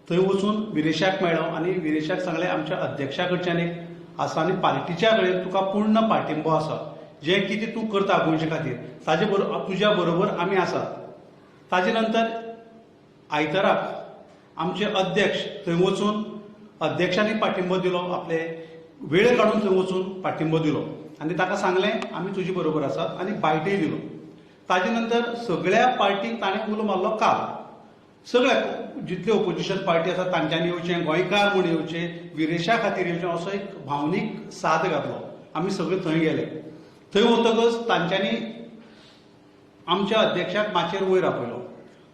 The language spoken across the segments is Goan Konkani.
थंय वचून विरेशाक मेळ्ळो आनी विरेशाक सांगलें आमच्या अध्यक्षा कडच्यान एक आसा आनी पार्टीच्या कडेन तुका पूर्ण पाठिंबो आसा, जें कितें तूं करता गोंयचे खातीर ताजे बरोबर तुज्या बरोबर आमी आसात. ताजे नंतर आयताराक आमचे अध्यक्ष थंय वचून अध्यक्षांनी पाठिंबो दिलो, आपले वेळ काडून थंय वचून पाठिंबो दिलो आनी ताका सांगलें आमी तुजे बरोबर आसात आनी बायटय दिलो. ताजे नंतर सगळ्या पार्टींक ताणें उलो मारलो काल, सगळ्या जितले ओपोजिशन पार्टी आसा तांच्यांनी येवचें, गोंयकार म्हूण येवचें, विरेशा खातीर येवचें असो एक भावनीक साद घातलो. आमी सगळे थंय गेले. थंय वतकच तांच्यांनी आमच्या अध्यक्षाक माचयेर वयर आपयलो.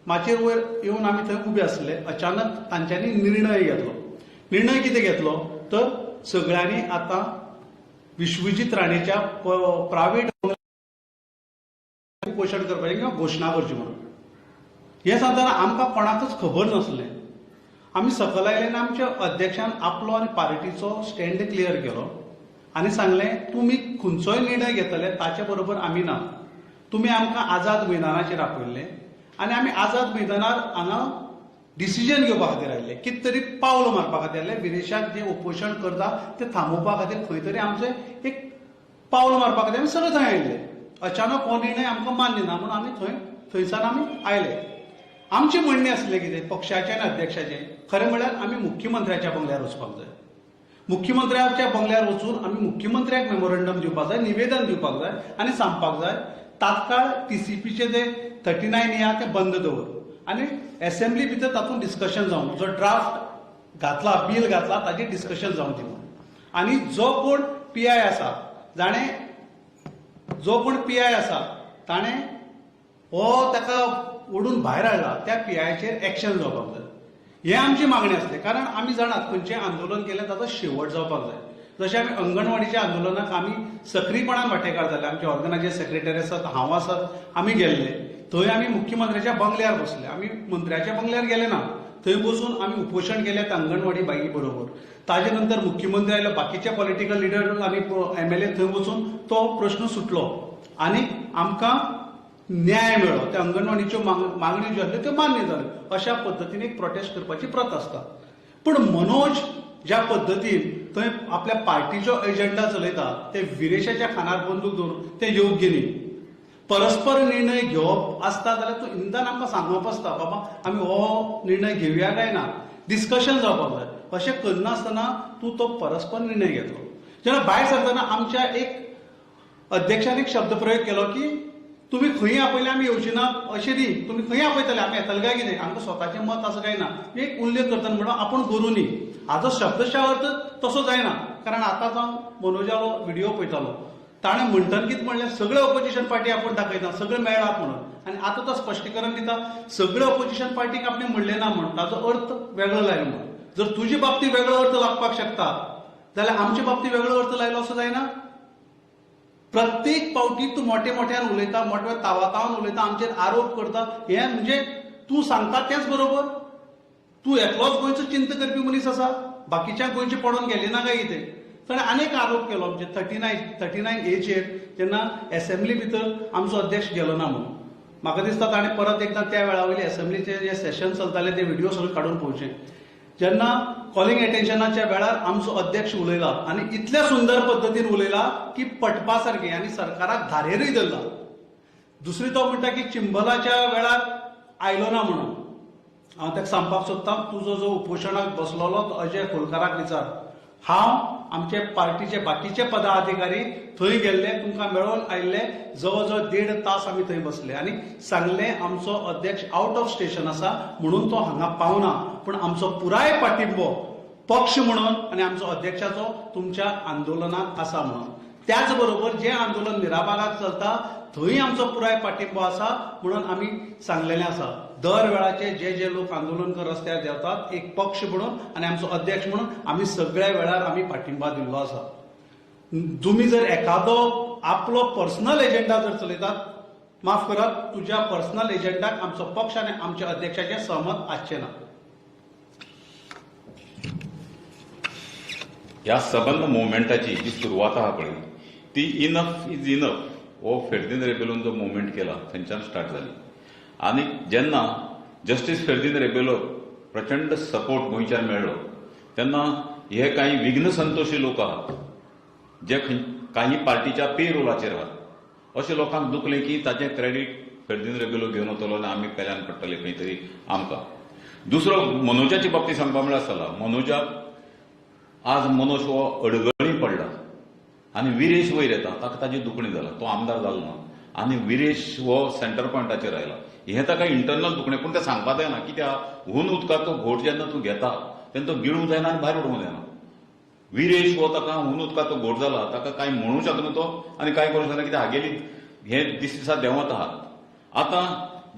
माचयेर वयर येवन आमी थंय उबे आसले. अचानक तांच्यांनी निर्णय घेतलो. निर्णय कितें घेतलो तर सगळ्यांनी आतां विश्वजीत राणेच्या प्रायव्हेट उपोशण करपाचें किंवा घोशणा करची म्हणून. हें सांगतना आमकां कोणाकच खबर नासलें. आमी सकयल आयले आनी आमच्या अध्यक्षान आपलो आनी पार्टीचो स्टँड क्लियर केलो आनी सांगलें तुमी खंयचोय निर्णय घेतले ताचे बरोबर आमी ना. तुमी आमकां आझाद मैदानाचेर आपयल्ले आनी आमी आझाद मैदानार हांगा डिसिजन घेवपा खातीर आयिल्ले, कितें तरी पावल मारपा खातीर आयिल्ले. विरेशाक जें उपोशण करता तें थांबोवपा खातीर खंय तरी आमचें एक पावल मारपा खातीर आमी सगळे थंय आयिल्ले. अचानक हो निर्णय आमकां मान्य ना म्हणून आमी थंयसान आमी आयले. आमचें म्हणणें आसलें कितें पक्षाचें आनी अध्यक्षाचें, खरें म्हळ्यार आमी मुख्यमंत्र्याच्या बंगल्यार वचपाक जाय. मुख्यमंत्र्याच्या बंगल्यार वचून आमी मुख्यमंत्र्याक मेमोरंडम दिवपाक जाय, निवेदन दिवपाक जाय आनी सांगपाक जाय तात्काळ टीसीपीचे जे 39 ए ते बंद दवर आनी एसेंब्ली भितर तातूंत डिस्कशन जावन जो ड्राफ्ट घातला, बील घातला ताजेर डिस्कशन जावन दी म्हणून. आनी जो कोण पीआय आसा जाणें जो कोण पीआय आसा ताणें हो ताका ओडून भायर हाडला त्या पीआयचेर एक्शन जावपाक जाय. हें आमची मागणी आसली, कारण आमी जाणात खंयचें आंदोलन केलें ताचो शेवट जावपाक जाय. जशें आमी अंगणवाडीच्या आंदोलनाक आमी सक्रीयपणान वांटेकार जाले, आमचे ऑर्गनायझर सेक्रेटरी आसात, हांव आसात, आमी गेल्ले थंय आमी मुख्यमंत्र्याच्या बंगल्यार बसले, आमी मंत्र्याच्या बंगल्यार गेले ना. थंय बसून आमी उपोशण केलें त्या अंगणवाडी बाई बरोबर. ताजे नंतर मुख्यमंत्री आयलो, बाकीचे पॉलिटिकल लिडर आनी एमएलए थंय वचून तो प्रश्न सुटलो आनी आमकां न्याय मेळ्ळो. त्या अंगणवाडीच्यो मागण्यो ज्यो आसल्यो त्यो मान्य जाल्यो. अशा पद्दतीन एक प्रोटेस्ट करपाची प्रथा आसता. पूण मनोज ज्या पद्दतीन थंय आपल्या पार्टीचो एजेंडा चलयता ते विरेशाच्या खानार बंदूक दवरून तें योग्य न्ही. परस्पर निर्णय घेवप आसता जाल्यार तूं इंदान आमकां सांगप आसता बाबा आमी हो निर्णय घेवया काय ना, डिस्कशन जावपाक जाय. अशें करनासतना तूं तो परस्पर निर्णय घेतलो. जेन्ना भायर सरतना आमच्या एक अध्यक्षान एक शब्द प्रयोग केलो की तुमी खंय आपयले आमी येवची ना अशें न्ही, तुमी खंय आपयतले आमी येतले काय कितें, आमकां स्वताचें मत आसा काय ना. एक उल्लेख करतना म्हणलो आपूण गुरू न्ही. हाजो शब्दशा अर्थ तसो जायना, कारण आतांच हांव मनोजालो व्हिडिओ पळयतालो, ताणें म्हणटन कितें म्हणलें सगळे ओपोजिशन पार्टी आपूण दाखयता सगळे मेळ्ळात म्हणून, आनी आतां तो स्पश्टीकरण दिता सगळे ओपोजिशन पार्टीक आपणें म्हणलें ना म्हण, ताजो अर्थ वेगळो लायलो म्हण. जर तुजे बाबतींत वेगळो अर्थ लागपाक शकता जाल्यार आमचे बाबतींत वेगळो अर्थ लायलो असो जायना. प्रत्येक पावटी तूं मोठे मोठ्यान उलयता, मोठ्या तावातावान उलयता, आमचेर आरोप करता. हें म्हणजे तूं सांगता तेंच बरोबर, तूं एकलोच गोंयचो चिंता करपी मनीस आसा, बाकीच्या गोंयचे पडोन गेले ना काय कितें. ताणें आनीक आरोप केलो आमचे 39 एचेर जेन्ना एसेंब्ली भितर आमचो अध्यक्ष गेलो ना म्हणून. म्हाका दिसता ताणें परत एकदां त्या वेळा वयले एसेंब्लीचे जे सेशन चलताले ते व्हिडिओ सगळे काडून पळोवचे. जेन्ना कॉलिंग एटेन्शनाच्या वेळार आमचो अध्यक्ष उलयला आनी इतल्या सुंदर पद्दतीन उलयला की पटपा सारकें आनी सरकाराक धारेरूय धरला. दुसरी तो म्हणटा की चिंबलाच्या वेळार आयलो ना म्हणून. हांव ताका सांगपाक सोदतां तुजो जो उपोशणाक बसलोलो तो अजय खोलकाराक विचार. हांव आमचे पार्टीचे बाकीचे पदाधिकारी थंय गेल्ले, तुमकां मेळोवन आयिल्ले, जवळ जवळ 1.5 तास आमी थंय बसले आनी सांगलें आमचो अध्यक्ष आवट ऑफ स्टेशन आसा म्हणून तो हांगा पावना, पूण आमचो पुराय पाठिंबो पक्ष म्हणून आनी आमचो अध्यक्षाचो तुमच्या आंदोलनाक आसा म्हणून. त्याच बरोबर जें आंदोलन मिराबागाक चलता थंय आमचो पुराय पाठिंबो आसा म्हणून आमी सांगलेलें आसा. दर वेळाचे जे जे लोक आंदोलन कर रस्त्यार देंवतात एक पक्ष म्हणून आनी आमचो अध्यक्ष म्हणून आमी सगळ्या वेळार आमी पाठिंबा दिल्लो आसा. तुमी जर एखादो आपलो पर्सनल एजेंडा जर चलयतात, माफ करात, तुज्या पर्सनल एजेंडाक आमचो पक्ष आनी आमच्या अध्यक्षाचें सहमत आसचें ना. ह्या सबंद मुवमेंटाची जी सुरवात आहा पळय ती इनफ is enough हो फेर्दीन रेबेलोन जो मुवमेंट केला थंयच्यान स्टार्ट जाली. आनी जेन्ना जस्टीस फेर्दीन रेबेलो प्रचंड सपोर्ट गोंयच्यान मेळ्ळो तेन्ना हे कांय विघ्न संतोशी लोक आहात जे काही पार्टीच्या पे रोलाचेर आहात अशें लोकांक दुखलें की ताचें क्रेडीट फेर्दीन रेबेलो घेवन वतलो आनी आमी पेल्यान पडटले खंय तरी आमकां. दुसरो मनोजाच्या बाबतींत सांगपा म्हळ्यार आसतला, मनोजाक आज मनोज हो अडगळी पडला आनी विरेश वयर येता, ताका ताजी दुखणी जाला, तो आमदार जालो ना आनी विरेश हो सेंटर पॉयंटाचेर आयला. हें ताका इंटरनल दुखणें, पूण तें सांगपा जायना कित्याक हून उदकाचो घोट जेन्ना तूं घेता तेन्ना तो गिळूंक जायना आनी भायर उडोवंक जायना. विरेश हो ताका हून उदकाचो घोट जाला, ताका कांय म्हणूंक शकना तो आनी कांय करूंक शकना कित्याक हागेली हे दीस दिसा देंवत आहात. आतां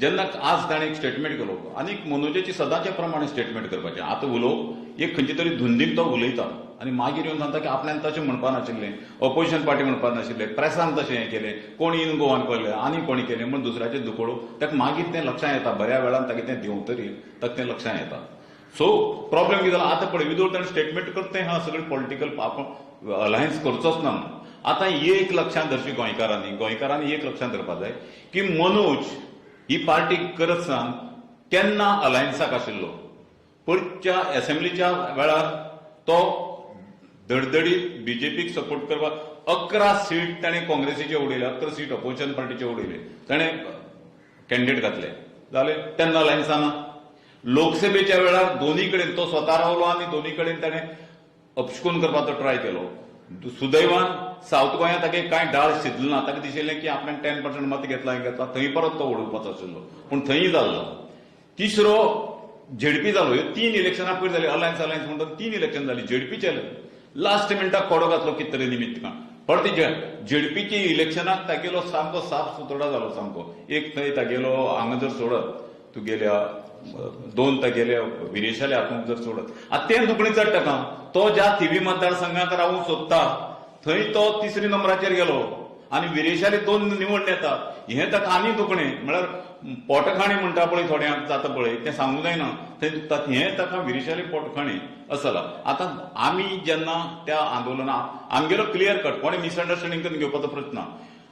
जेन्ना आज ताणें एक स्टेटमेंट केलो आनी मनोजाची सदांचे प्रमाणे स्टेटमेंट करपाचें, आतां उलोवप एक खंयचे तरी धुंदीक तो उलयता आनी मागीर येवन सांगता की आपल्यान तशें म्हणपा नाशिल्लें, ऑपोजिशन पार्टी म्हणपा नाशिल्लें, प्रेसान तशें हें केलें, कोण इन गोवान केलें आनी कोणी केलें म्हूण दुसऱ्याचें दुखोळो ताका मागीर तें लक्षां येता, बऱ्या वेळान तागें तें देंवतरीर ताका तें लक्षां येता. सो प्रॉब्लेम कितें जाला आतां पळय विदोळ ताणें स्टेटमेंट करता तें हा सगळें पॉलिटिकल आपण अलायन्स करचोच ना म्हणून. आतां एक लक्षांत धरची गोंयकारांनी, गोंयकारांनी एक लक्षांत धरपा जाय की मनोज ही पार्टी करत सान केन्ना अलायन्साक आशिल्लो, पयच्या एसेंब्लीच्या वेळार तो धडधडीत बीजेपीक सपोर्ट करपाक 11 सीट ताणें काँग्रेसीचे उडयले, 11 सीट अपोजिशन पार्टीचे उडयले, ताणें कॅन्डिडेट घातले जाले तेन्ना अलायन्साना. लोकसभेच्या वेळार दोनी कडेन तो स्वता रावलो आनी दोनी कडेन ताणें अपशकून करपाचो ट्राय केलो. सुदैवान सावथ गोंयांत ताका कांय डाळ शिजलो ना, ताका दिशिल्लें की आपल्यान 10% मत घेतला हें घेतला, थंय परत तो उडोवपाचो आशिल्लो पूण थंय जाल्लो. तिसरो झेडपी जालो. ह्यो 3 इलेक्शनां पयर जाली, अलायन्स अलायन्स म्हणटा 3 इलेक्शन जाली झेडपीचे. लास्ट मिनटाक कोडो घातलो कितें तरी निमित्त काण परत झेडपीची इलेक्शनाक तागेलो सामको साफ सुतोडा जालो सामको. एक थंय तागेलो हांगा जर सोडत तुगेल्या 2 तागेल्या विरेशाल्या हातूंत जर सोडत आतां तें दुखणें चड ताका, तो ज्या थिवी मतदारसंघात रावूंक सोदता थंय तो 3 नंबराचेर गेलो आनी विरेशाले 2 निवडून येता, हें ताका आनी दुखणें. म्हळ्यार पोटखाणी म्हणटा पळय थोड्यांक जाता पळय तें सांगूंक जायना, थंय दुखता हें ताका विरेशाले पोटखाणी अशें जाला. आतां आमी जेन्ना त्या आंदोलनाक आमगेलो क्लियर कट कोणें मिसअंडरस्टँडींग करून घेवपाचो प्रस्न ना,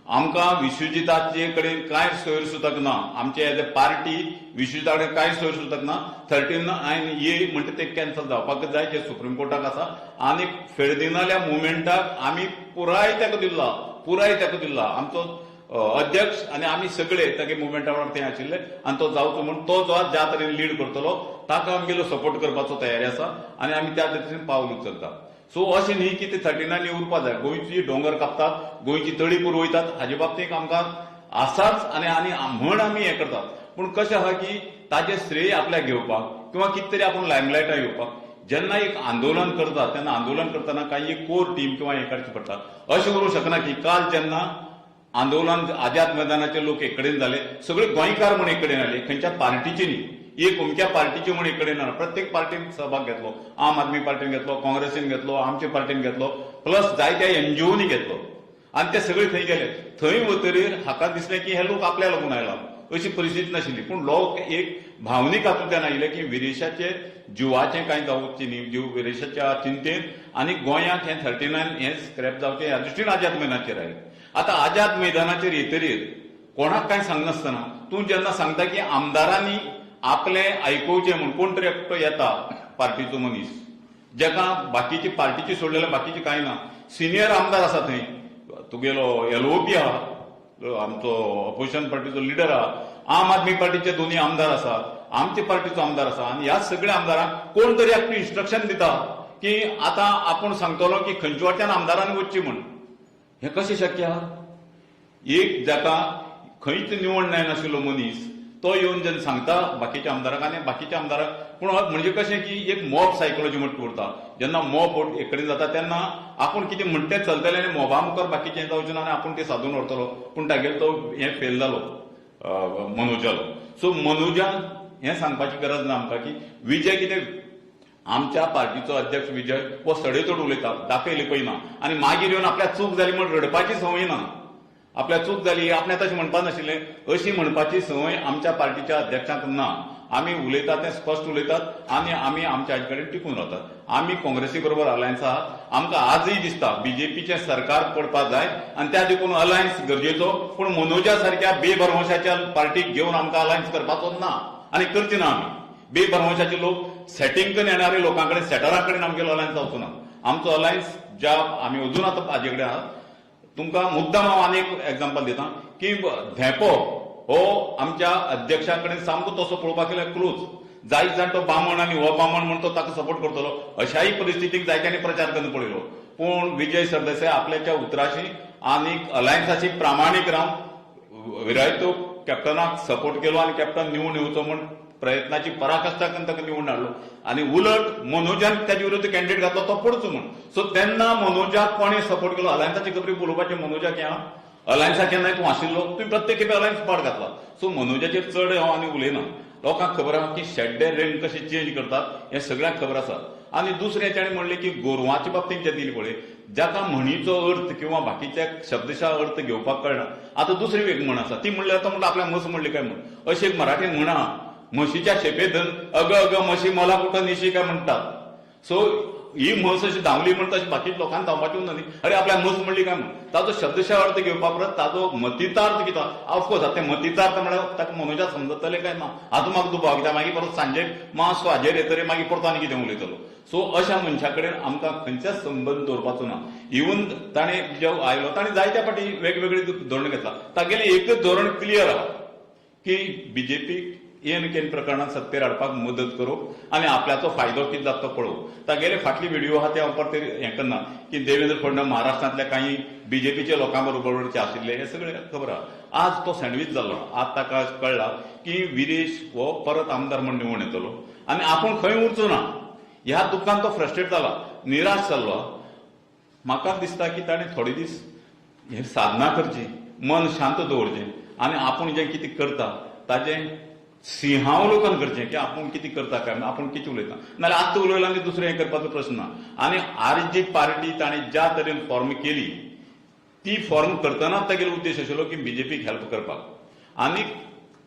आमकां विश्वजिताचे कडेन कांय सोयर सुतक ना, आमचे एज ए पार्टी विश्वजिता कडेन कांय सोयर सुतक ना. 39A म्हणटा ते कॅन्सल जावपाक जाय जे सुप्रीम कोर्टाक आसा. आनी फेर्दिनाल्या मुवमेंटाक आमी पुराय ताका दिल्ला, पुराय ताका दिल्ला. आमचो अध्यक्ष आनी आमी सगळे तागे मुवमेंटा वांगडा थंय आशिल्ले आनी तो जावचो म्हूण तो जो ज्या तरेन लीड करतलो ताका आमगेलो सपोर्ट करपाचो तयारी आसा आनी आमी त्या तरेन पावल उचलता. सो अशें न्ही की ते 39 उरपा जाय. गोंयची दोंगर कापतात, गोंयची तळी पुरवयतात, हाजे बाबतींत आमकां आसाच आनी आनी म्हण आमी हें करतात. पूण कशें आसा की ताजें श्रेय आपल्याक घेवपाक किंवा कितें तरी आपूण लायमलायटार येवपाक जेन्ना एक आंदोलन करता तेन्ना आंदोलन करतना कांय एक कोर टीम किंवा हें काडचें पडटा. अशें करूंक शकना की काल जेन्ना आंदोलन आझाद मैदानाचे लोक एक कडेन जाले, सगळे गोंयकार म्हूण एक कडेन आयले, खंयच्या पार्टीचे न्ही, एक अमक्या पार्टीचे म्हूण एक कडेन ना, प्रत्येक पार्टीन सहभाग घेतलो, आम आदमी पार्टीन घेतलो, काँग्रेसीन घेतलो, आमचे पार्टीन घेतलो, प्लस जायत्या एनजीओनी घेतलो आनी ते सगळे थंय गेले. थंय वतरीर हाका दिसलें की हे लोक आपल्या लागून आयला अशी परिस्थिती नाशिल्ली, पूण लोक एक भावनीक हातूंतल्यान आयिल्ले की विरेशाचे जिवाचें कांय जावचें न्ही, जीव विरेशाच्या चिंतेन आनी गोंयांत हें 39 हें स्क्रॅप जावचें ह्या दृश्टीन आझाद मैदानाचेर आयलें. आतां आझाद मैदानाचेर येतरीर कोणाक कांय सांगनासतना तूं जेन्ना सांगता की आमदारांनी आपलें आयकोवचें म्हूण कोण तरी एकटो येता पार्टीचो मनीस जेका बाकीची पार्टीची सोडलेल्या बाकीची कांय ना, सिनियर आमदार आसा थंय, तुगेलो एलओपी आहा, आमचो ऑपोजिशन पार्टीचो लिडर आहा, आम आदमी पार्टीचे दोनूय आमदार आसात, आमचे पार्टीचो आमदार आसा आनी ह्या सगळ्या आमदारांक कोण तरी एकटो इन्स्ट्रक्शन दिता की आतां आपूण सांगतलो की खंयच्या वाट्यान आमदारांनी वचचें म्हूण. हें कशें शक्य आहा? एक जाका खंयच निवड जायनाशिल्लो मनीस तो येवन जेन्ना सांगता बाकीच्या आमदारांक आनी बाकीच्या आमदारांक, पूण म्हणजे कशें की एक मॉब सायकोलॉजी म्हणटा उरता, जेन्ना मॉब एक कडेन जाता तेन्ना आपूण कितें म्हणटा तें चलतलें आनी मॉबा मुखार बाकीचें जावचें ना आनी आपूण तें सादून व्हरतलो. पूण तागेलो तो हें फेल जालो मनोजालो. सो मनोजान हें सांगपाची गरज ना आमकां की विजय कितें आमच्या पार्टीचो अध्यक्ष विजय हो सडेतोड उलयता, दाखयले पळयना आनी मागीर येवन आपल्याक चूक जाली म्हूण रडपाची संवय ना, आपल्याक चूक जाली आपणें तशें म्हणपा नाशिल्लें अशी म्हणपाची संवय आमच्या पार्टीच्या अध्यक्षांक ना. आमी उलयतात तें स्पश्ट उलयतात आनी आमी आमच्या हाजे कडेन टिकून रावतात. आमी काँग्रेसी बरोबर अलायन्स आहा, आमकां आजूय दिसता बीजेपीचें सरकार पडपा जाय आनी त्या देखून अलायन्स गरजेचो, पूण मनोजा सारक्या बेभरवशाच्या पार्टीक घेवन आमकां अलायन्स करपाचो ना आनी करची ना आमी. बेभरवशाचे लोक सेटिंग करून येणारे लोकां कडेन, सेटरां कडेन आमगेलो अलायन्स जावचो ना. आमचो अलायन्स ज्या आमी अजून आतां हाजे कडेन आहा. तुमकां मुद्दाम हांव आनी एक एग्जाम्पल दिता की धेंपो हो आमच्या अध्यक्षा कडेन सामको तसो पळोवपाक गेल्यार क्लोज, जायत जाण तो बामण आनी हो बामण म्हण तो ताका सपोर्ट करतलो अशाय परिस्थितीक जायत्यांनी प्रचार करून पळयलो. पूण विजय सरदेसाय आपल्याच्या उतराशी आनी अलायन्साशी प्रामाणीक रावन विरायतो कॅप्टनाक सपोर्ट केलो आनी कॅप्टन निवडून येवचो म्हण प्रयत्नाची पराकाश्टा करून ताका निवडून हाडलो. आनी उलट मनोजान ताजे विरुद्ध कॅन्डिडेट घातलो तो पडचो म्हण. सो तेन्ना मनोजाक कोणें सपोर्ट केलो? अलायन्साची खबरी उलोवपाचें मनोजाक हें अलायन्सा केन्नाय तूं आशिल्लो, तुवें प्रत्येक खेपे अलायन्स पाड घातला. सो मनोजाचेर चड हांव आनी उलयना. लोकांक खबर आहा की शेड्डे रेंट कशें चेंज करतात हें सगळ्यांक खबर आसा. आनी दुसरें ताणें म्हणलें की गोरवांच्या बाबतींत जें दिली पळय, जाका म्हणीचो अर्थ किंवा बाकीच्या शब्दशा अर्थ घेवपाक कळना. आतां दुसरी एक म्हण आसा ती म्हणल्यार तो म्हणटा आपल्या म्हस म्हणली काय म्हण, अशी एक मराठीन म्हणा, म्हशीच्या शेपेधन अग अग म्हशी मला कुठं निशी काय म्हणटात. सो ही म्हस अशी धांवली म्हण तशी बाकीच्या लोकांक धांवपाची उरना न्ही, अरे आपल्या म्हस म्हणली काय म्हण. ताजो शब्दशा अर्थ घेवपा परस ताजो मतितार्थ कितें, ऑफकोर्स आतां तें मतितार्थ म्हळ्यार ताका मनोजा समजतलें काय ना हाजो म्हाका दुबाव, कित्याक मागीर परत सांजे मातसो हाजेर येतरे मागीर परतो आनी कितें उलयतलो. सो अशा मनशा कडेन आमकां खंयच्याच संबंद दवरपाचो ना. इवन ताणें जो आयलो ताणें जायत्या फावटी वेगवेगळे धोरण घेतला. तागेलें एकच धोरण क्लियर आहा की बीजेपीक येन केन प्रकरणांत सत्तेर हाडपाक मदत करूंक आनी आपल्याचो फायदो कितें जाता तो पळोवंक. तागेले फाटली व्हिडिओ आहा ते हांव परते हें करना की देवेंद्र फडणवीस महाराष्ट्रांतल्या काही बीजेपीच्या लोकां बरोबर आशिल्ले हें सगळें खबर आहा. आज तो सँडवीच जाल्लो. आज ताका कळ्ळा की विरेश हो परत आमदार म्हण निवडून येतलो आनी आपूण खंय उरचो ना ह्या दुख्खान तो फ्रस्ट्रेट जाला, निराश जाल्लो. म्हाका दिसता की ताणें थोडे दीस हे साधना करची, मन शांत दवरचें आनी आपूण जें कितें करता ताजें सिंहावलोकन करचें की आपूण कितें करता काय, आपूण कितें उलयता. नाजाल्यार आत्तां उलयलां आनी दुसरें हें करपाचो प्रश्न ना. आनी आर जी पार्टी ताणें ज्या तरेन फॉर्म केली ती फॉर्म करतनाच तागेलो उद्देश आशिल्लो की बीजेपीक हेल्प करपाक. आनी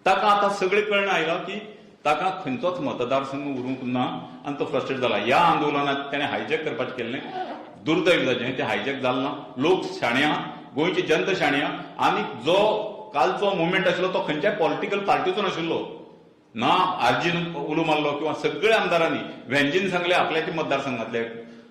ताका आतां सगळें कळना आयलां की ताका खंयचोच मतदारसंघ उरूंक ना आनी तो फ्रस्ट्रेट जाला. ह्या आंदोलनात ताणें हायजॅक करपाचें केल्लें, दुर्दैव जाचें तें हायजॅक जालें ना. लोक शाणे आहा, गोंयची जनता शाणी आहा आनी जो कालचो मुवमेंट आशिल्लो तो खंयच्याय पॉलिटिकल पार्टीचो नाशिल्लो ना. आरजीन उलो मारलो किंवा सगळ्या आमदारांनी व्हेंजीन सांगले आपल्याच्या मतदारसंघातले,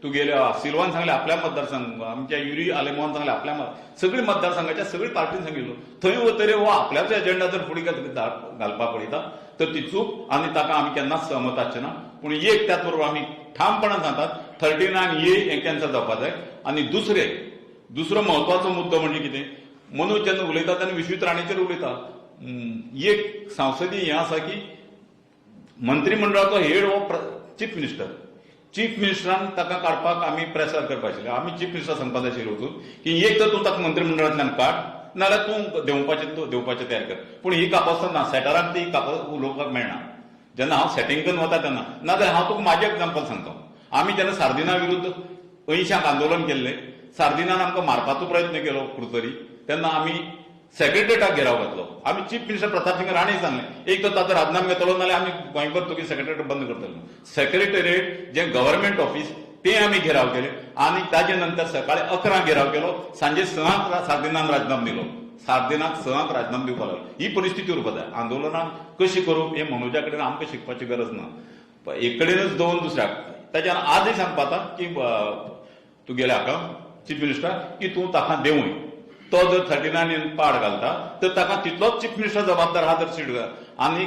तुगेल्या सिल्वान सांगले आपल्या मतदारसंघ, आमच्या युरी आलेमोन सांगले आपल्या, सगळी मतदारसंघाच्या सगळी पार्टीन सांगिल्लो. थंय वतरे हो आपल्याचो एजेंडा जर फुडें घालपाक पळयता तर ती चूक आनी ताका आमी केन्नाच सहमत आसचे ना. पूण एक त्याच बरोबर आमी ठामपणान सांगतात 39A हें कॅन्सल जावपाक जाय. आनी दुसरो म्हत्वाचो मुद्दो म्हणजे कितें, मनोज जेन्ना उलयता तेन्ना विश्वजीत राणेचेर उलयता. एक संसदीय हें आसा की मंत्रीमंडळाचो हेड हो चीफ मिनिस्टर, चीफ मिनिस्टरान ताका काडपाक आमी प्रेसर करपा आशिल्ले. आमी चीफ मिनिस्टर सांगपाक जाय आशिल्ले वचून की एक तर तूं ताका मंत्रीमंडळांतल्यान काड नाजाल्यार तूं देंवपाचें तयार कर. पूण ही कापस्तान ना, सेटराक ती कापस उलोवपाक मेळना जेन्ना हांव सेटींग करून वता तेन्ना. नाजाल्यार हांव तुका म्हाजें एग्जाम्पल सांगता. आमी जेन्ना सार्दिना विरुद्ध 80 आंदोलन केल्लें, सार्दिनान आमकां मारपाचो प्रयत्न केलो कुडतरी, तेन्ना आमी सेक्रेटरीटाक घेराव घातलो. आमी चीफ मिनिस्टर प्रतापसिंग राणे सांगलें एक तर ताचो राजीनामो घेतलो नाल्यार आमी गोंयभर तुगे सेक्रेटरीट बंद करतले. सेक्रेटरीट जें गव्हर्मेंट ऑफिस तें आमी घेराव केलें आनी ताजे नंतर सकाळी 11 घेराव केलो, सांजे 6 सार्दिनान राजीनामो दिलो. सार्दिनाक 6 राजीनामो दिवपाक लागलो. ही परिस्थिती उरपा जाय. आंदोलनां कशी करूं हें मनोजा कडेन आमकां शिकपाची गरज ना. एक कडेनच दवरून दुसऱ्याक ताच्यान आजय सांगपा जाता की तुगेल्या हाका चीफ मिनिस्टर की तूं ताका देंवय, तो जर 39 पाड घालता तर ताका तितलोच चीफ मिनिस्टर जबाबदार आहा तर सीट. आनी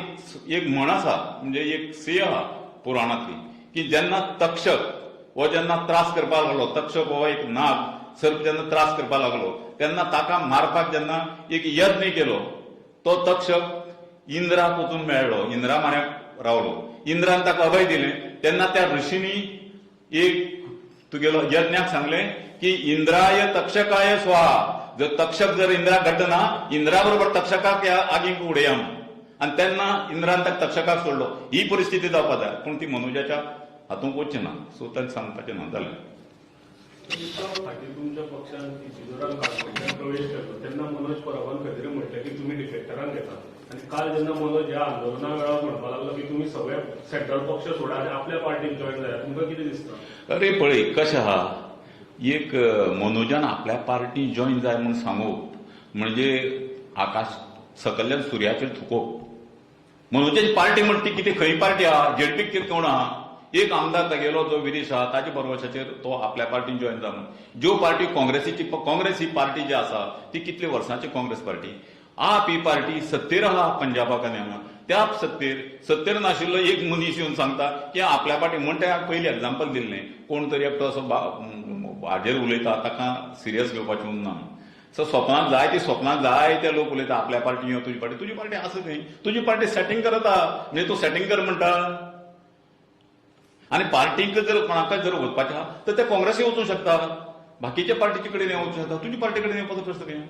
एक म्हण आसा, म्हणजे एक से आहा पुराणांतली की जेन्ना तक्षक हो जेन्ना त्रास करपाक लागलो, तक्षक हो एक नाग सर्प जेन्ना त्रास करपाक लागलो तेन्ना ताका मारपाक जेन्ना एक यत्न केलो तो तक्षक इंद्राक वचून मेळ्ळो, इंद्रा म्हऱ्याक रावलो, इंद्रान ताका अभय दिलें. तेन्ना त्या ऋषींनी एक तुगेलो यज्ञाक सांगलें की इंद्राय तक्षकाय स्वाहा, जर तक्षक जर इंद्राक घडना इंद्रा बरोबर तक्षकाक ह्या आगीक उडया आनी तेन्ना इंद्रान ताका तक्षकाक सोडलो. ही परिस्थिती जावपा जाय, पूण ती मनोजाच्या हातूंत वचची ना. सो तांकां सांगपाचें ना जालें. फाटीं तुमच्या पक्षान इजिदोरान काणकोणच्यान प्रवेश केलो तेन्ना मनोज परबान खंय तरी म्हटलें की तुमी डिफेक्टरांक घेता, आनी काल जेन्ना मनोज ह्या आंदोलना वेळार म्हणपाक लागलो की तुमी सगळे सेंट्रल पक्ष सोडा आनी आपल्या पार्टीक जॉयन जाया, तुमकां कितें दिसता? अरे पळय कशें आहा, एक मनोजान आपल्या पार्टी जॉयन जाय म्हूण सांगप म्हणजे आकाश सकल्ल्यान सुर्याचेर थुकोवप. मनोजाची पार्टी म्हणटा ती कितें, खंय पार्टी आहा, झेडपीक कितें कोण आहा? एक आमदार तागेलो जो विरीश आहा ताच्या भरवशाचेर तो आपल्या पार्टीन जॉयन जा म्हणून. ज्यो पार्टी काँग्रेसीची, काँग्रेस ही पार्टी जी आसा ती कितले वर्सांची काँग्रेस पार्टी, आप ही पार्टी सत्तेर आहा पंजाबाक आनी हांगा त्या सत्तेर नाशिल्लो एक मनीस येवन सांगता की आपल्या पार्टी म्हण. ते पयलीं एग्जाम्पल दिल्लें, कोण तरी एकटो असो हाजेर उलयता ताका सिरियस घेवपाचें ना. सो स्वप्नाक जाय ती, स्वप्नाक जाय ते लोक उलयता आपल्या पार्टी यो, तुजी पार्टी, तुजी पार्टी आसा थंय, तुजी पार्टी सेटींग करता, म्हणजे तूं सेटींग कर म्हणटा. आनी पार्टीक जर कोणाकय जर वचपाचें आहा तर ते काँग्रेसी वचूंक शकता, बाकीच्या पार्टीचे कडेन वचूंक शकता, तुजी पार्टी कडेन येवपाचो प्रश्न कितें?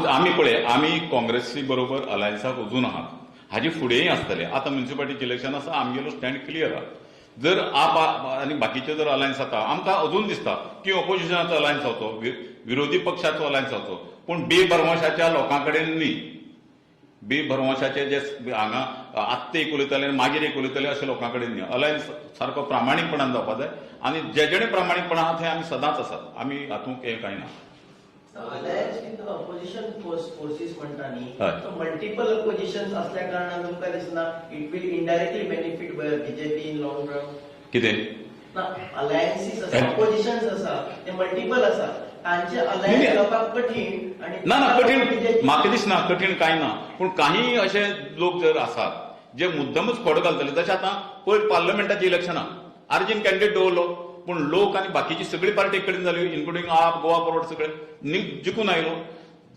आमी पळय, आमी काँग्रेसी बरोबर अलायन्साक वचून आहात, हाजे फुडेंय आसतले. आतां म्युनिसिपालिटीचें इलेक्शन आसा, आमगेलो स्टँड क्लियर आहा. जर आप आनी बाकीचे जर अलायन्स जाता, आमकां अजून दिसता की ऑपोजिशनाचो अलायन्स जावचो, विरोधी पक्षाचो अलायन्स जावचो, पूण बेभरवशाच्या लोकां कडेन न्ही. बेभरवशाचे जे हांगा आत्तां एक उलयताले आनी मागीर एक उलयताले अशे लोकां कडेन न्ही. अलायन्स सारको प्रामाणीकपणान जावपा जाय आनी जे जेणे प्रामाणीकपणान आहा थंय आमी सदांच आसात, आमी हातूंत हें कांय ना. अलायन्स विथ ऑपोजिशन फोर्सीस म्हणटा न्ही, सो मल्टिपल ऑपोजिशन असल्या कारणान तुमकां दिसना it will indirectly benefit BJP in long run? कितें ना, अलायन्सीस आसा, ऑपोजिशन आसा, ते मल्टिपल आसा, तांचे अलायन्स जावपाक कठीण. आनी ना ना कठीण म्हाका दिसना, कठीण कांय ना. पूण काही अशे लोक जर आसात जे मुद्दमच खोड घालतले, जशें आतां पयर पार्लमेंटाचें इलेक्शनां आर्जीन कॅन्डिडेट दवरलो, पूण लोक आनी बाकीची सगळी पार्टी कडेन जाली, इन्क्लुडींग आप, गोवा फॉरवर्ड सगळे जिखून आयलो.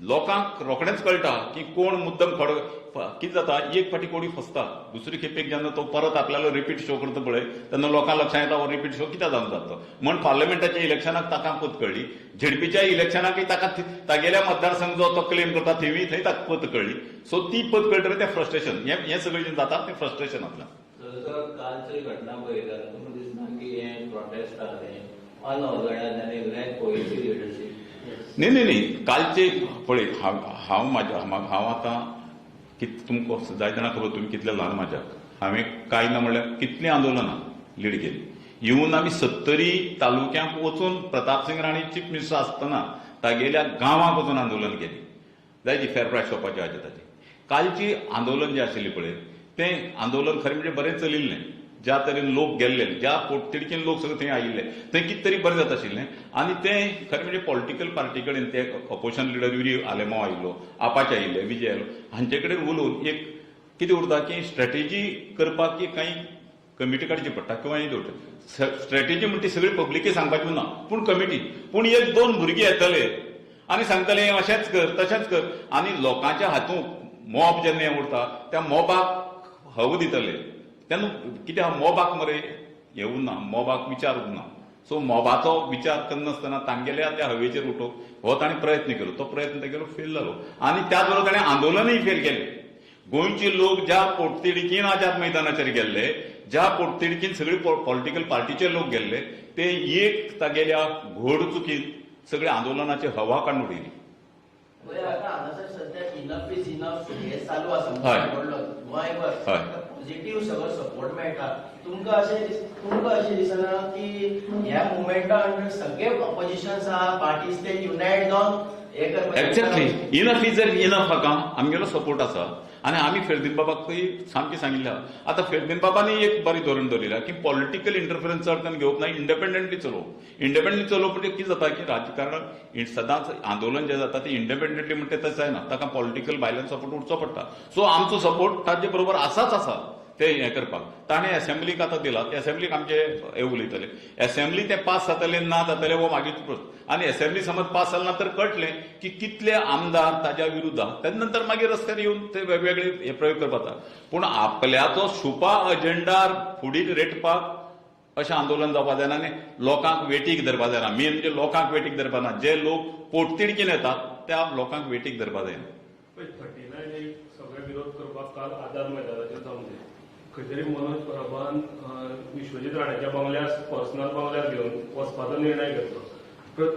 लोकांक रोखडेंच कळटा की कोण मुद्दम खोड. कितें जाता, एक फाटी कोणी फसता, दुसरी खेपेक जेन्ना तो परत आपल्यालो रिपीट शो करता पळय तेन्ना लोकांक लक्षांत येता हो रिपीट शो कित्याक जावन जाता. म्हण पार्लमेंटाच्या इलेक्शनाक ताका पत कळ्ळी, झेडपीच्या इलेक्शनाकय ताका तागेल्या मतदारसंघ जो तो क्लेम करता थंय थंय ताका पत कळ्ळी. सो ती पत कळटकीर तें फ्रस्ट्रेशन, हें सगळें जें जाता तें फ्रस्ट्रेशनांतल्यान. कालची घटना पळयता तुमकां दिसना की हें प्रोटेस्ट जालें अनऑर्गनायज आनी लॅक कोहेसिव लिडरशीप? न्ही न्ही न्ही, कालचे पळय, हांव म्हाज्या हांव आतां तुमकां जाय जाणां खबर, तुमी कितले ल्हान म्हाज्याक. हांवें कांय ना म्हणल्यार कितलीं आंदोलनां लीड केली. इवन आमी 70 तालुक्यांक वचून प्रतापसिंग राणे चीफ मिनिस्टर आसतना तागेल्या गांवांक वचून आंदोलन केलें, जायती फेर प्रायस शॉपाची हाजे ताजी. कालची आंदोलन जें आशिल्लें पळय तें आंदोलन खरें म्हणजे बरें चलिल्लें. ज्या तरेन लोक गेल्ले, ज्या पोटतिडकीन लोक सगळे थंय आयिल्ले, थंय कितें तरी बरें जाता आशिल्लें. आनी तें खरें म्हणजे पॉलिटिकल पार्टी कडेन ते ऑपोजिशन लिडर युरी आलेमांव आयिल्लो, आपाचे आयिल्ले, विजय आयलो, हांचे कडेन उलोवन एक कितें उरता की स्ट्रॅटेजी करपाक एक कांय कमिटी काडची पडटा किंवा हें दवरता. स्ट्रॅटेजी म्हणटा ती सगळी पब्लिकूय सांगपाची ना, पूण कमिटी, पूण एक दोन भुरगीं येतले आनी सांगतले अशेंच कर तशेंच कर, आनी लोकांच्या हातूंत मॉब जेन्ना हें उरता त्या मॉबाक हव दितले तेन्ना कितें आहा, मॉबाक मरे हें उरना, मॉबाक विचार उरना. सो मॉबाचो विचार करनासतना तांगेल्या त्या हवेचेर उठोवप हो ताणें प्रयत्न केलो, तो प्रयत्न तागेलो फेल जालो. आनी त्याच बरोबर ताणें आंदोलनूय फेल केलें. गोंयचे लोक ज्या पोटतिडकीन आझाद मैदानाचेर गेल्ले, ज्या पोटतिडकीन सगळे पॉलिटिकल पार्टीचे लोक गेल्ले, ते एक तागेल्या घोड चुकीन सगळे आंदोलनाची हवा काडून उडयली. हांगासर सध्या इनफ is enough हे चालू आसा, गोंयभर पॉझिटिव्ह सगळो सपोर्ट मेळटा. तुमकां अशें दिसना की ह्या मुवमेंटा अंडर सगळे ऑपोजिशन्स आहा, पार्टीज ते युनायट जावन हे करपाक? Exactly, enough is enough. हाका आमगेलो सपोर्ट आसा आनी आमी फेर्दीन बाबाकूय सामकें सांगिल्लें. आतां फेर्दीन बाबांनी एक बरें धोरण दवरिल्लें की पॉलिटिकल इंटरफिरन्स चड करून घेवप ना, इंडिपेंडंटली चलोवप. इंडिपेंडंटली चलोवप म्हणजे कितें जाता की राजकारण सदांच आंदोलन जें जाता तें इंडिपेंडंटली म्हणटा तशें जायना, ताका पॉलिटिकल भायल्यान सपोर्ट उरचो पडटा. सो आमचो सपोर्ट ताजे बरोबर आसाच आसा ते हें करपाक. ताणें एसेंब्लीक आतां दिला, एसेंब्लीक आमचे हे उलयतले, एसेंब्ली ते पास जातले ना जातले हो मागीर प्रस्न. आनी एसेंब्ली समज पास जाले ना तर कळटलें की कितले आमदार ताज्या विरुद्ध आहा, तेजे नंतर मागीर रस्त्यार येवन ते वेगवेगळे हे प्रयोग करपाक जाता. पूण आपल्याचो छुपा अजेंडा फुडें रेटपाक अशें आंदोलन जावपाक जायना आनी लोकांक वेटीक धरपाक जायना. मेन म्हणजे लोकांक वेटीक धरपाक ना, जे लोक पोटतिडकीन येतात त्या लोकांक वेटीक धरपाक जायना. 39 सगळे विरोध करपाक काल आझाद मैदानाचेर जावंक जाय. खंय तरी मनोज परबान विश्वजीत राण्याच्या बंगल्यार, पर्सनल बंगल्यार घेवन वचपाचो निर्णय घेतलो.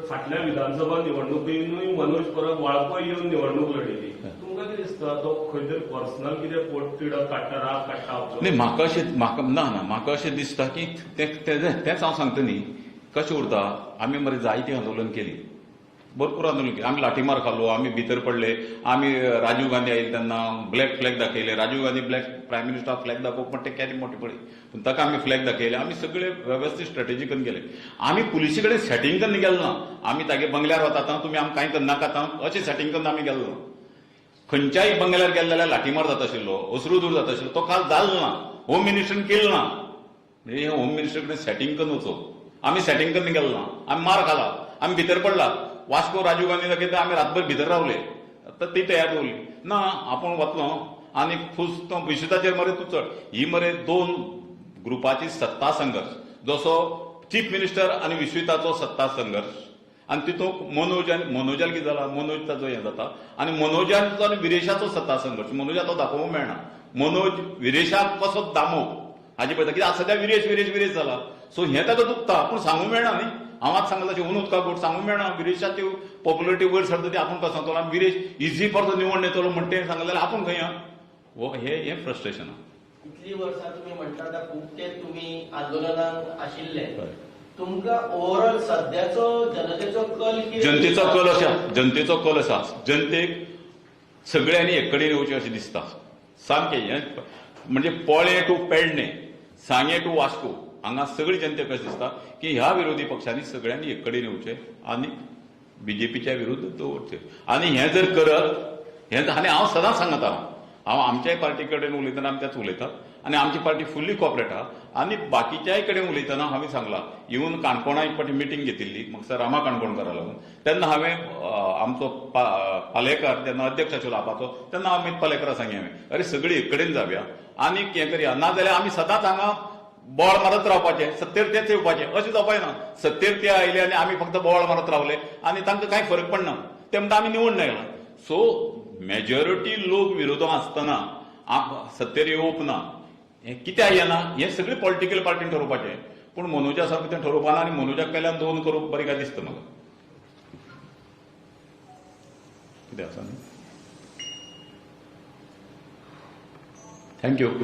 फाटल्या विधानसभा निवडणुकीनूय मनोज परब वाळपय येवन निवडणूक लढयली. तुमकां कितें दिसता तो खंय तरी पर्सनल कितें पोटतिडक काडटा, राग काडटा आपलो? न्ही, म्हाका अशें म्हाका ना ना म्हाका अशें दिसता की तेंच हांव सांगता न्ही, कशें उरता. आमी मरे जायतीं आंदोलन केली, भरपूर आंदोलन केलें. आमी लाठीमार खालो, आमी भितर पडले, आमी राजीव गांधी आयले तेन्ना ब्लॅक फ्लॅग दाखयले. Rajiv Gandhi black prime minister flag दाखोवप पण ते केदी मोठी पडली, पूण ताका आमी फ्लॅग दाखयले. आमी सगळे वेवस्थीत स्ट्रेटेजी करून गेले. आमी पुलिसे कडेन सेटींग करून गेले ना. आमी तागे बंगल्यार वतात, तुमी आमकां कांय करनाकात अशें सेटींग करून आमी गेले ना. खंयच्याय बंगल्यार गेले जाल्यार लाठीमार जाता आशिल्लो, अस्रूदूर जाता आशिल्लो, तो काल जालो ना. होम मिनिस्टरान केलें ना. म्हणजे हे होम मिनिस्टर कडेन सेटींग करून वचो. आमी सेटींग करून गेले ना, आमी मार खाला, आमी भितर पडला. वास्को राजीव गांधी दाखयता आमी रातभर भितर रावले. आतां ती तयार दवरली ना, आपूण वतलो आनी फूस तो विश्वताचेर मरे तूं चड. ही मरे दोन ग्रुपाची सत्ता संघर्श, जसो चीफ मिनिस्टर आनी विश्विताचो सत्ता संघर्श, आनी तितूंत मनोज आनी मनोजाल कितें जाला, मनोज ताचो हें जाता आनी मनोजाचो आनी विरेशाचो सत्ता संघर्श. मनोजाक तो दाखोवंक मेळना, मनोज विरेशाक कसो दामोवप हाजी पळयता. कित्याक सद्या विरेश विरेश विरेश जाला, सो हें ताका दुखता, पूण सांगूंक मेळना न्ही. हांव आतां सांगला तशें उदका गोड सांगूंक मेळना. विरेशाची पॉप्युलरिटी वयर सरता ती आपूण कसो सांगतलो, आनी विरेश इजी परतो निवडून येतलो म्हण तें सांगलें जाल्यार आपूण खंय हो हें फ्रस्ट्रेशन आहा. इतली वर्सां तुमी म्हणटा आतां खूब ते तुमी आंदोलनाक आशिल्ले, तुमकां ओवरऑल सद्याचो जनतेचो कल कितें? जनतेचो कल अशा, जनतेचो कल आसा, जनतेक सगळ्यांनी एक कडेन येवचें अशें दिसता सामकें. हें म्हणजे पोळें टू पेडणे, सांगें टू वास्को, हांगा सगळी जनतेक कशें दिसता की ह्या विरोधी पक्षांनी सगळ्यांनी एक कडेन येवचें आनी बीजेपीच्या विरुद्ध दवरचें. आनी हें जर करत हें, आनी हांव सदांच सांगता, हांव आमच्याय पार्टी कडेन उलयतना आमी तेच उलयतात आनी आमची पार्टी फुल्ली कॉपरेट आहा. आनी बाकीच्याय कडेन उलयतना हांवें सांगलां, इवन काणकोणा एक फावटी मिटींग घेतिल्ली म्हाका रामा काणकोणकारा लागून, तेन्ना हांवें आमचो पालेकार जेन्ना अध्यक्ष आशिल्लो आपाचो, तेन्ना अमीत पालेकरा सांगी हांवें, अरे सगळी एक कडेन जावया आनी हें करया, नाजाल्यार आमी सदांच हांगा बोवाळ मारत रावपाचें, सत्तेर तेच येवपाचें, अशें जावपाचें ना. सत्तेर ते आयले आनी आमी फक्त बोवाळ मारत रावले आनी तांकां कांय फरक पडना, ते म्हणटा आमी निवडून आयला. सो मेजॉरिटी लोक विरोधां आसतना सत्तेर येवप ना, हें कित्याक येना हें सगळें पॉलिटिकल पार्टीन ठरोवपाचें. पूण मनोजा सारकें तें ठरोवपाना आनी मनोजाक पेल्यान दोन करूंक बरें काय दिसता म्हाका. कितें आसा न्ही? Thank you.